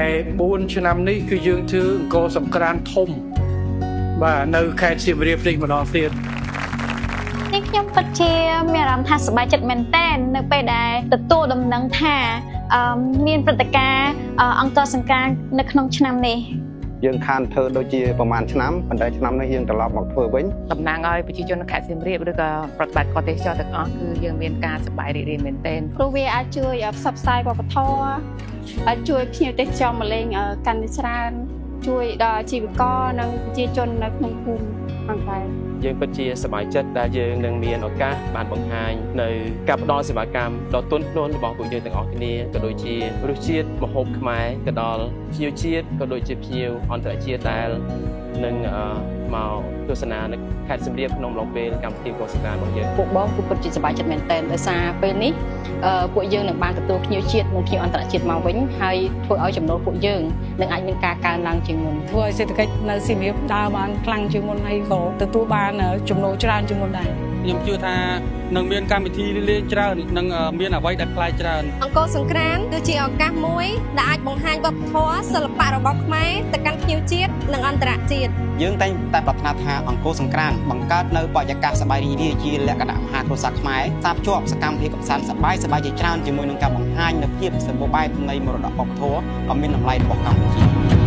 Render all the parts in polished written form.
ឯ4ឆ្នាំនេះគឺយើងធ្វើអង្គរសង្ក្រានធំបាទនៅខេត្តសៀមរាបនេះម្ដងទៀត។ នេះខ្ញុំពិតជាមានអារម្មណ៍ថាសប្បាយចិត្តមែនទែននៅពេលដែលទទួលដំណឹងថាមានព្រឹត្តិការណ៍អង្គរសង្ក្រាននៅក្នុងឆ្នាំនេះ។ យើងខានធ្វើដូចជាប្រហែលឆ្នាំប៉ុន្តែឆ្នាំនេះយើងត្រឡប់មកធ្វើវិញ។ តំណាងឲ្យប្រជាជននៅខេត្តសៀមរាបឬក៏ប្រតិបត្តិករទេសចរទាំងអស់គឺយើងមានការសប្បាយរីករាយមែនទែន។ ព្រោះវាអាចជួយផ្សព្វផ្សាយវប្បធម៌អាចជួយភ្ញៀវទេសចរមកលេងកាន់តែច្រើន ជួយដល់អាជីវករនិងប្រជាជននៅក្នុងភូមិផងដែរ។ យើងពិតជាសប្បាយចិត្តដែលយើងនឹងមានឱកាសបានបង្ហាញនៅការផ្ដល់សេវាកម្មដ៏ទន់ភ្លន់របស់ពួកយើងទាំងអស់គ្នាក៏ដូចជារសជាតិម្ហូបខ្មែរទៅដល់ភ្ញៀវជាតិក៏ដូចជាភ្ញៀវអន្តរជាតិដែលនឹងមកទស្សនានៅខេត្តសៀមរាបក្នុងអំឡុងពេលកម្មវិធីអង្គរសង្ក្រាន្តរបស់យើង។ ពួកបងគឺពិតជាសប្បាយចិត្តមែនទែនដោយសារពេលនេះពួកយើងនឹងបានទទួលភ្ញៀវជាតិនិងភ្ញៀវអន្តរជាតិមកវិញហើយធ្វើឲ្យចំណូលពួកយើងនឹងអាចមានការកើនឡើងជាងមុន។ ធ្វើឲ្យសេដ្ឋកិច្ចនៅសៀមរាបដើរបានខ្លាំងជាងមុនហើយក៏ទទួលបានចំណូលច្រើនជាងមុនដែរ។ ខ្ញុំជឿថានឹងមានកម្មវិធីលេងច្រើននិងមានអ្វីដែលប្លែកច្រើន។ អង្គរសង្ក្រានគឺជាឱកាសមួយដែលអាចបង្ហាញវប្បធម៌សិល្បៈរបស់ខ្មែរទៅកាន់ភ្ញៀវជាតិនិងអន្តរជាតិ។ យើងតែងតែប្រាថ្នាថាអង្គរសង្ក្រានបង្កើតនៅបរិយាកាសសប្បាយរីករាយជាលក្ខណៈមហាគ្រួសារខ្មែរផ្សារភ្ជាប់សកម្មភាពកម្សាន្តសប្បាយសប្បាយជាច្រើនជាមួយនឹងការបង្ហាញនូវភាពសម្បូរបែបនៃមរតកវប្បធម៌ដ៏មានតម្លៃរបស់កម្ពុជា។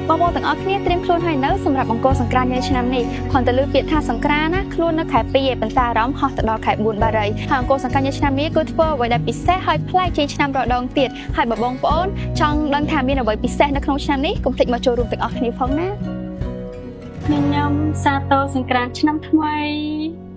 បងប្អូនទាំងអស់គ្នាត្រៀមខ្លួនហើយនៅសម្រាប់អង្គរសង្ក្រាន្តនៅឆ្នាំនេះគ្រាន់តែលើពាក្យថាសង្ក្រាន្តណាខ្លួននៅខែ2ឯងប៉ុន្តែអារម្មណ៍ហោះទៅដល់ខែ4បារីហើយអង្គរសង្ក្រាន្តនៅឆ្នាំនេះគឺធ្វើអ្វីដែលពិសេសហើយប្លែកជាងឆ្នាំរដងទៀតហើយបើបងប្អូនចង់ដឹងថាមានអ្វីពិសេសនៅក្នុងឆ្នាំនេះកុំភ្លេចមកចូលរួមទាំងអស់គ្នាផងណាញញឹមសាទរសង្ក្រាន្តឆ្នាំថ្មី។